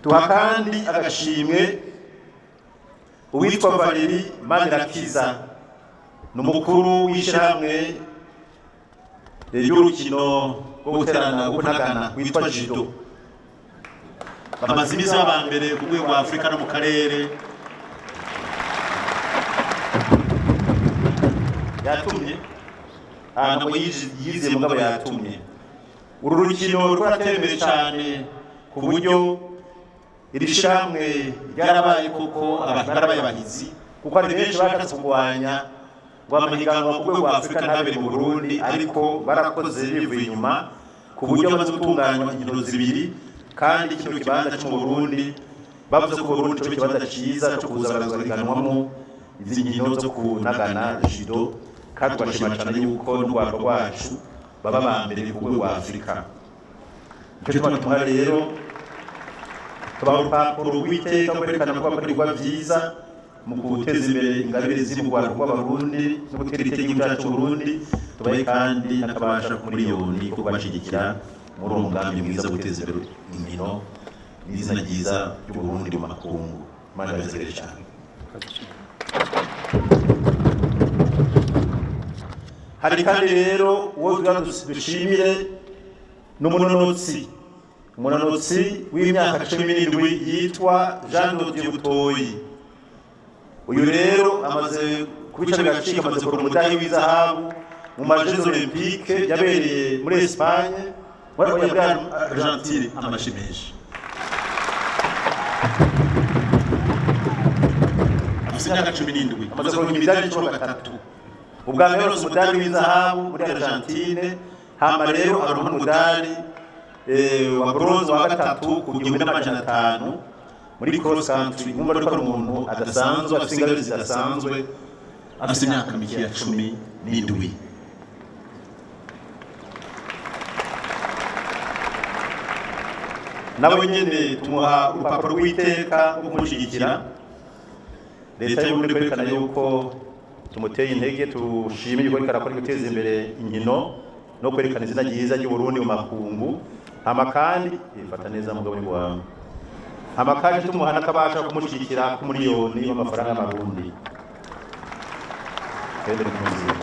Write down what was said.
Tuha kandi agashimwe uwitwa Valeri Manirakiza, ni umukuru w'ishyirahamwe ry'urukino rwo guterana, rwo kunagana, witwa judo. Bamaze iminsi baba mbere ku rwego rwa Afurika no mu karere. Yatumye. Ah, ntabwo yize, mugabo yatumye. Uru rukino rwarateye imbere cyane, ku buryo iri shyirahamwe ryarabaye koko, barabaye abahizi, kuko hari benshi bashatse kurwanya ngo amahiganwa ku rwego rwa Afurika ntabere mu Burundi, ariko barakoze bivuye inyuma, ku buryo bamaze gutunganywa inkino zibiri, kandi kino kibanza cyo mu Burundi bavuze ko Burundi cyo ikibanza cyiza cyo kuza barahiganwamo izi nkino zo kunagana, judo. Kandi tugashima cyane yuko n'urwanda rwacu baba ba mbere ku rwego rwa Afurika. Nicyo gituma tumuha rero, tubaha urupapuro rw'iteka rwerekana ko bakora ibikorwa byiza mu guteza imbere ingabire ziri mu Rwanda rw'Abarundi no gutera iteka igihugu cyacu Burundi. Tubahe kandi n'akabasha ku miliyoni ko kubashyigikira muri uwo mugambi mwiza wo guteza imbere inkino n'izina ryiza ry'Uburundi mu makungu. Imana ibazigere cyane. Hari kandi rero uwo tugira dushimire, ni umunonotsi w'imyaka 17 yitwa Jean de Dieu Butoyi. Uyu rero amaze kubica bigacika, amaze kuronka umudari w'izahabu mu ma Jeux Olympiques yabereye muri Espagne, muri Argentine. Amashi menshi. Afite imyaka 17, amaze kuronka imidari inshuro gatatu. Ubwa mbere yaronse umudari w'izahabu muri Argentine, hama rero aronka umudari wa bronze wa gatatu ku 1500 muri cross country. Mwumva ko ari umuntu adasanzwe, afite ingabire zidasanzwe. Afite imyaka mike ya 17. Nawe nyene tumuha urupapuro rw'iteka rwo kumushyigikira. Leta y'Uburundi kwerekana yuko tumuteye intege, tushime yuko ariko arakora guteza imbere inkino no kwerekana izina ryiza ry'Uburundi mu makungu. Hama kandi ifata neza mugabo ni wawe. Hama kandi tumuha n'akabasha kumushyigikira ku miliyoni w'amafaranga y'Amarundi. Twende kumuzira.